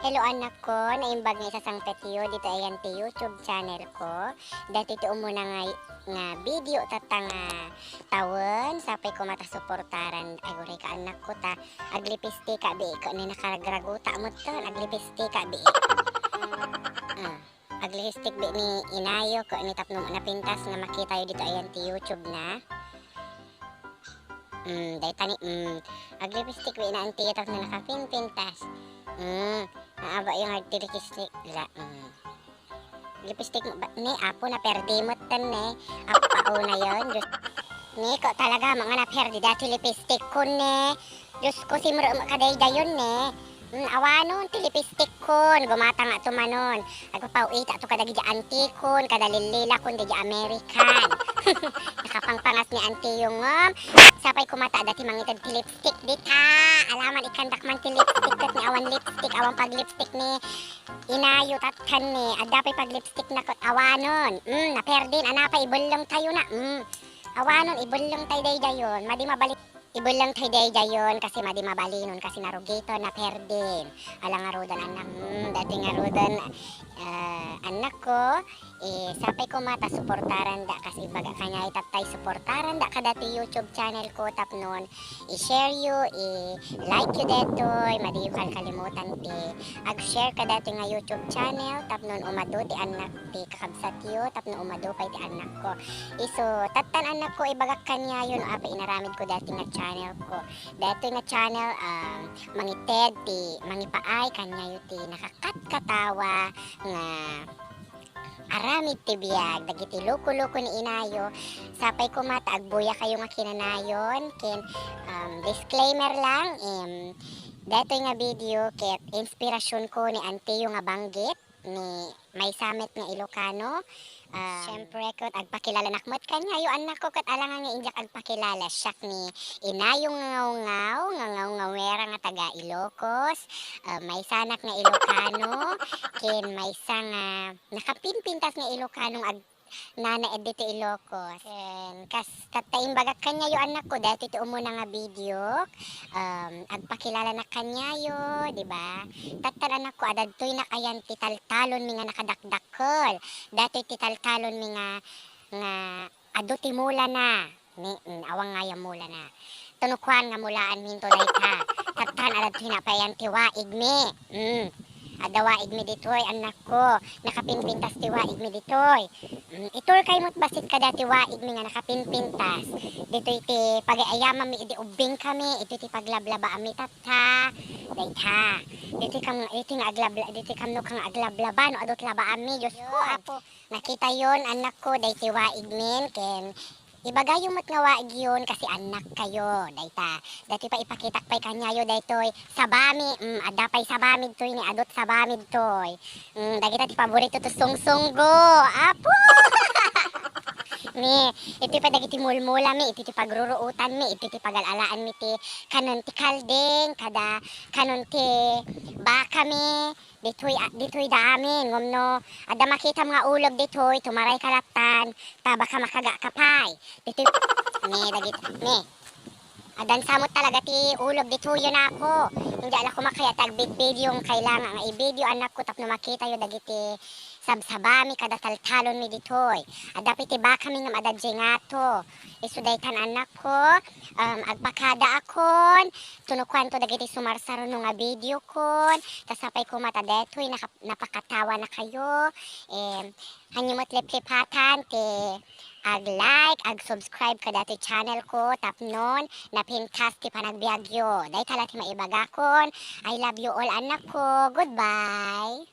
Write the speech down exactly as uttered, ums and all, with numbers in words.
Hello, anakko, naimbag nga isasangpetyo ditoy ayan ti YouTube channel ko. Daytoy ti umuna nga, nga video tatta nga tawen, sapay koma ta suportaran, ay, uray ka, anakko, ta aglipistika bi, ket ni nakaragraguta metten, aglipistika bi. Ah, aglipistik bi ni inayo, ket ni tapno napintas nga makitayo ditoy ayan ti YouTube na. Mm, dayta ni, mm, aglipistik bi na antiyo tapno nakapinpintas. Mm, naaba yung hard ti lipstick. La, mm. Lipstick mo ba? Ne, apo, naperdi metten, ne. Apo, pauna yon. Diyos. Ne, ko talaga, mga naperdi dati lipstick ko, ne. Diyos ko, simro mo kadaydayon, ne. Mm, awanon ti lipstick kon, gumata nga tumanon. Agpapaw-ita to kadagiti antikon, kada lillila kon dagiti American. Nakapangpangas ni antiyo ngem. Sapay koma ta adda ti mangited ti lipstick dita. Alaman ikandak man ti lipstick ket ni awan lipstick, awan pag-lipstick ni inayo tattan ni. Adda pay pag-lipstick na ket awanon. Mm, naperdin, anapa ibelleng tayo na. Mm. Awanon, ibelleng tayo daydayon. Madi mabali- Ibelleng tayo daydayon kasi madi mabalinon kasi narugiton, naperdin. Ala ngaruden, anak, mm, dati ngaruden, eh, anakko, eh, sapay koma ta suportaran da kas ibaga kaniay tattay suportaran da kadati YouTube channel ko tapnon i-share yo, i-like yo detoy, madi yo kalkalimutan ti ag-share kadati nga YouTube channel tapnon umadu ti anak ti kakabsatyo tapno umadu pay ti annakko. Isu, tattan annakko, ibagak kaniayo no apay inaramidko daytoy nga channel ko. Daytoy nga channel, um, mangited ti mangipaay kaniayo ti nakakatkatawa nga aramid ti biag dagiti loko-loko ni inayo. Sapay koma ta agbuyakayo nga kinanayon ken, um, disclaimer lang, em, daytoy nga video ket inspirasyonko ni antiyo nga banggit. Ni maysa met nga Ilocano. Ah, siyempre, ket agpakilalanak met kaniayo, annakko, ket alangan nga indiak agpakilala, siak ni inayo nga ngawngaw, nga ngawngawera nga taga Ilocos. Ah, maysanak nga Ilocano, ken maysa nga nakapinpintas nga Ilocano nga ag-, nanaed ditoy Ilocos. Ken kas Tatta, imbagak kaniayo, annakko, daytoy ti umuna nga videok, um, agpakilalanak kaniayo, di ba? Tatta, annakko, adadtoynak ayan ti taltalonmi nga nakadakdakkel. Daytoy ti taltalonmi nga, nga adu ti mulana. Ni, mm, awan nga aya mulana. Tunukuan nga mulaanminto dayta. Tattan, adadtoynak pay ayan ti waigmi. Mm. Adda waigmi ditoy, annakko. Nakapinpintas ti waigmi ditoy. Mm, iturkay met bassit kadati waigmi nga nakapinpintas. Ditoy ti pagayayamami idi ubbingkami, iti ti paglablabaami tatta. Dayta. Ditoy kam, ditoy nga aglabla-, ditoy kamno ka nga aglablaba no adu ti labaanmi. Diyos ko, Apo. Nakitayon, annakko, daytoy waigmin, ken ibagayo met nga waigyon kasi annakkayo. Dayta. Daytoy pay ipakitak pay kaniayo daytoy sabami. Mm, adda pay sabami ditoy ni, adu ti sabami ditoy. Mm, dagita ti paborito to sungsunggo. Apo! Ni, itoy pay dagiti mulmulami, itoy ti pagruruotanmi, itoy ti pagal-alaanmi ti kanon ti kalding, kada kanon ti bakami, ditoy, a-, ditoy da amin. Ngem no adda makitam nga ulob ditoy, tumarayka lattan, ta baka makagaka pay. Ditoy, ni, dagit-, ni. Addan samot talaga ti ulob ditoy, yo, nako. Hindi ala ko makaya ti agbidbidio nga kailangan nga ibidio, annakko, tapno makitayo dagiti sabsabami kada taltalonmi ditoy. Adda pay ti bakami ngem adda diay ngato. Isu daytan, annakko, um, agpakadaakon, tunukuanto dagiti sumarsaruno nga videokon, ta sapay koma ta daytoy naka-, napakatawanakayo. Em, hanyo met liplipatan ti ag-like, ag-subscribe kadaytoy channel ko tapnon napintas ti panagbiagyo. Dayta la ti maibagakon. I love you all, annakko. Goodbye.